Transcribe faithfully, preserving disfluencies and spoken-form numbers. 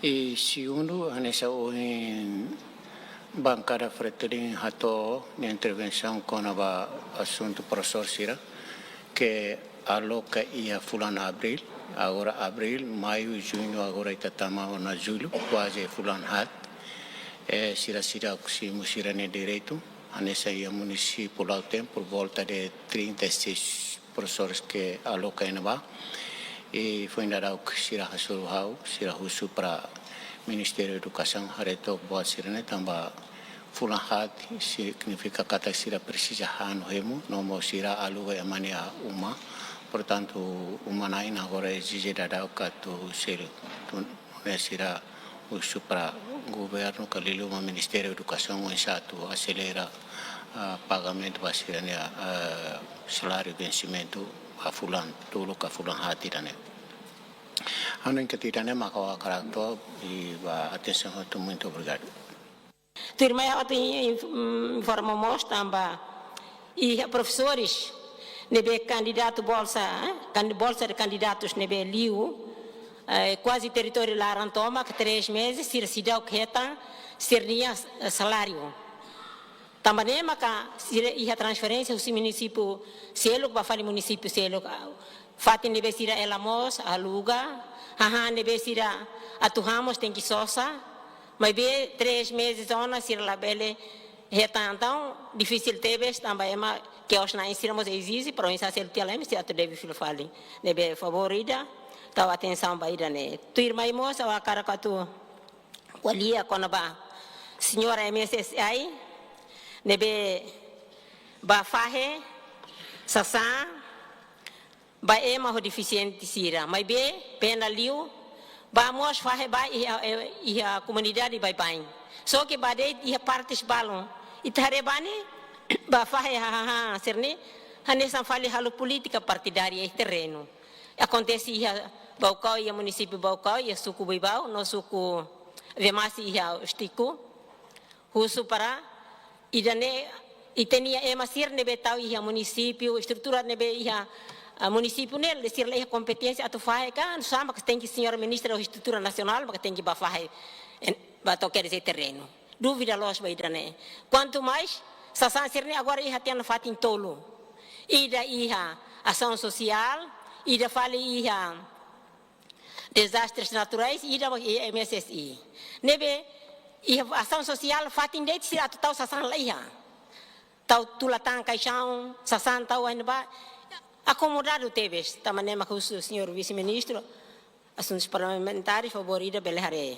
I segundu, hanesan ohin bankada Fretilin hato'o nia intervensaun kona-ba asuntu profesór sira, ke aloka iha fulan abríl, agora abríl, maiu, juñu, agora ita tama ona jullu, kuaze fulan haat. Eh, sira seidauk simu sira-nia direitu, hanesan iha munisípiu Lautém por volta de trinta e seis profesores ke aloka iha ne'ebá. I foin daudauk sira hasoru ha'u, sira husu para Ministériu Edukasaun haree took buat sira-ne'e tanba fulan haat signifika katak sira presiza hanu hemu, no mós sira aluga ema nia uma. Portantu, uma-na'in agora ezije daudauk atu selu. Tun-, ne'e sira husu para governu ka liuliu ba Ministériu Edukasaun oinsá atu aselera, ah, pagamentu ba sira-nia, ah, saláriu vensimentu ba fulan tolu ka fulan haat ida-ne'e. Ha'u-nia inkuestiona ne'e maka ha'u hakarak to'o, i ba atensaun hotu, muito obrigado. Tuirmai ha'u atu in-, inf-, mm, informa mós tanba iha profesores ne'ebé kandidatu bolsa, eh, kandi-, bolsa de candidatos ne'ebé liu, eh, kuaze territóriu laran tomak três meses, sira seidauk hetan sira-nia, eh, saláriu. Tanba ne'e maka sira iha transferénsia husi munisípiu seluk ba fali munisípiu seluk. Fatin ne'ebé sira hela mós, aluga, hahán ne'ebé sira atu han mós tenke sosa, maibé três meses ona sira labele hetan, entaun difisil tebes tanba ema kios-na'in sira mós ezije, para oinsá selu tiha lai, sira atu debe fila fali. Ne'ebé favór ida, tau atensaun ba ida-ne'e. Tuirmai mós ha'u hakarak atu ko'alia kona-ba señora M S S I, ne'ebé bá fahe sasán ba ema ho defisiente sira. Maibé, pena liu, bá mós fahe ba iha, iha komunidade baibain. Só ke bá de'it iha partes balun. Ita haree ba ne'e, bá fahe hahán sira-ne'e, hanesan fali halo polítika partidária iha terrenu. Akontese iha Baucau, iha munisípiu Baucau, iha suku Bibau, no suku Vemasse iha Ostico. Husu para ida-ne'e, ita-nia ema sira ne'ebé tau iha munisípiu, estrutura ne'ebé iha, ah, munisípiu ne'e, sira la iha kompeténsia atu fahe ka, oinsá maka tenke señora ministra ou estrutura nasionál, maka tenke bá fahe, en, bá to'o, quer dizer, terrenu. Dúvida loos ba ida-ne'e. Quanto mais, sasán sira-ne'e agora iha tiha ona fatin tolu. Ida iha asaun sosiál, ida fali iha dezastres naturais, ida ba iha M S S I. Ne'ebé, iha asaun sosiál fatin de'it sira atu tau sasán la iha. Tau tula tan kaixaun, sasán tau iha ne'ebá, akomodadu tebes, tanba ne'e maka husu señór vise-ministru asuntus parlamentares, favór ida bele haree.